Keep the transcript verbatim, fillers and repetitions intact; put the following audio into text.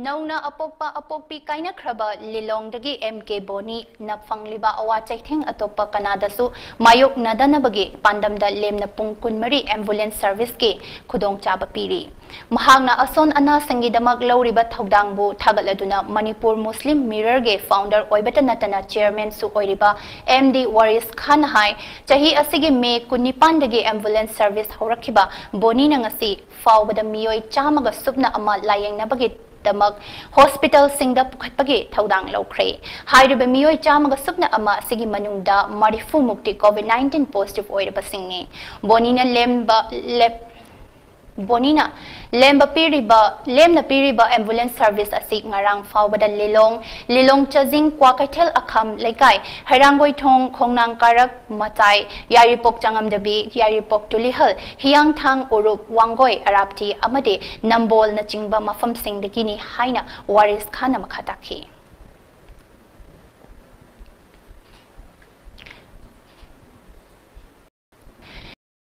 ꯅꯧꯅ ꯑꯄꯣꯛꯄ ꯑꯄꯣꯛꯄꯤ ꯀꯥꯏꯅꯈ꯭ꯔꯕ ꯂꯤꯂꯣꯡꯗꯒꯤ ꯑꯦꯝ ꯀꯦ ꯕꯣꯅꯤꯅ ꯐꯪꯂꯤꯕ ꯑꯋꯥ ꯆꯩꯊꯦꯡ ꯑꯇꯣꯞꯄ ꯀꯅꯥꯗꯁꯨ ꯃꯥꯌꯣꯛꯅꯗꯅꯕꯒꯤ ꯄꯥꯟꯗꯝꯗ ꯂꯦꯝꯅ ꯄꯨꯡ ꯀꯨꯟꯃꯔꯤ ambulance serviceꯀꯤ ꯈꯨꯗꯣꯡꯆꯥꯕ ꯄꯤꯔꯤ꯫ ꯃꯍꯥꯛꯅ ꯑꯁꯣꯟ ꯑꯅꯥꯁꯤꯡꯒꯤꯗꯃꯛ ꯂꯧꯔꯤꯕ ꯊꯧꯗꯥꯡꯕꯨ ꯊꯥꯒꯠꯂꯗꯨꯅ ꯃꯅꯤꯄꯨꯔ ꯃꯨꯁꯂꯤꯝ ꯃꯤꯔꯔꯒꯤ founder ꯑꯣꯏꯕꯇ ꯅꯠꯇꯅ chairmanꯁꯨ ꯑꯣꯏꯔꯤꯕ ꯑꯦꯝ ꯗꯤ ꯋꯥꯔꯤꯁ ꯈꯥꯟꯅ ꯍꯥꯏ, ꯆꯍꯤ ꯑꯁꯤꯒꯤ ꯃꯦ ꯀꯨꯟꯅꯤꯄꯥꯟꯗꯒꯤ ambulance service ꯍꯧꯔꯛꯈꯤꯕ ꯕꯣꯅꯤꯅ ꯉꯁꯤ ꯐꯥꯎꯕꯗ ꯃꯤꯑꯣꯏ ꯆꯥꯝꯃꯒ ꯁꯨꯞꯅ ꯑꯃ ꯂꯥꯌꯦꯡꯅꯕꯒꯤꯗꯃꯛ ꯍꯣꯁꯄꯤꯇꯥꯜꯁꯤꯡꯗ ꯄꯨꯈꯠꯄꯒꯤ ꯊꯧꯗꯥꯡ ꯂꯧꯈ꯭ꯔꯦ꯫ ꯍꯥꯏꯔꯤꯕ ꯃꯤꯑꯣꯏ ꯆꯥꯝꯃꯒ ꯁꯨꯞꯅ ꯑꯃ ꯑꯁꯤꯒꯤ ꯃꯅꯨꯡꯗ ꯃꯔꯤꯐꯨ ꯃꯨꯛꯇꯤ COVID nineteen positive ꯑꯣꯏꯔꯕꯁꯤꯡꯅꯤ꯫ ꯕꯣꯅꯤꯅ ꯂꯦꯝꯕ ꯂꯦꯞ ꯕꯣꯅꯤꯅ ꯂꯦꯝꯕ ꯄꯤꯔꯤꯕ ꯂꯦꯝꯅ ꯄꯤꯔꯤꯕ ambulance service ꯑꯁꯤ ꯉꯔꯥꯡ ꯐꯥꯎꯕꯗ ꯂꯤꯂꯣꯡ, ꯂꯤꯂꯣꯡ ꯆꯥꯖꯤꯡ, ꯀ꯭ꯋꯥꯀꯩꯊꯦꯜ ꯑꯈꯥꯝ ꯂꯩꯀꯥꯏ, ꯍꯩꯔꯥꯡꯒꯣꯏꯊꯣꯡ, ꯈꯣꯡꯅꯥꯡ ꯀꯥꯔꯛ, ꯃꯇꯥꯏ, ꯌꯥꯏꯔꯤꯄꯣꯛ ꯆꯥꯉꯝꯗꯕꯤ, ꯌꯥꯏꯔꯤꯄꯣꯛ ꯇꯨꯂꯤꯍꯜ, ꯍꯤꯌꯥꯡꯊꯥꯡ, ꯎꯔꯨꯞ, ꯋꯥꯡꯒꯣꯏ, ꯑꯔꯥꯞꯇꯤ ꯑꯃꯗꯤ ꯅꯝꯕꯣꯜꯅꯆꯤꯡꯕ ꯃꯐꯝꯁꯤꯡꯗꯒꯤꯅꯤ ꯍꯥꯏꯅ ꯋꯥꯔꯤꯁ ꯈꯥꯟꯅ ꯃꯈꯥ ꯇꯥꯈꯤ꯫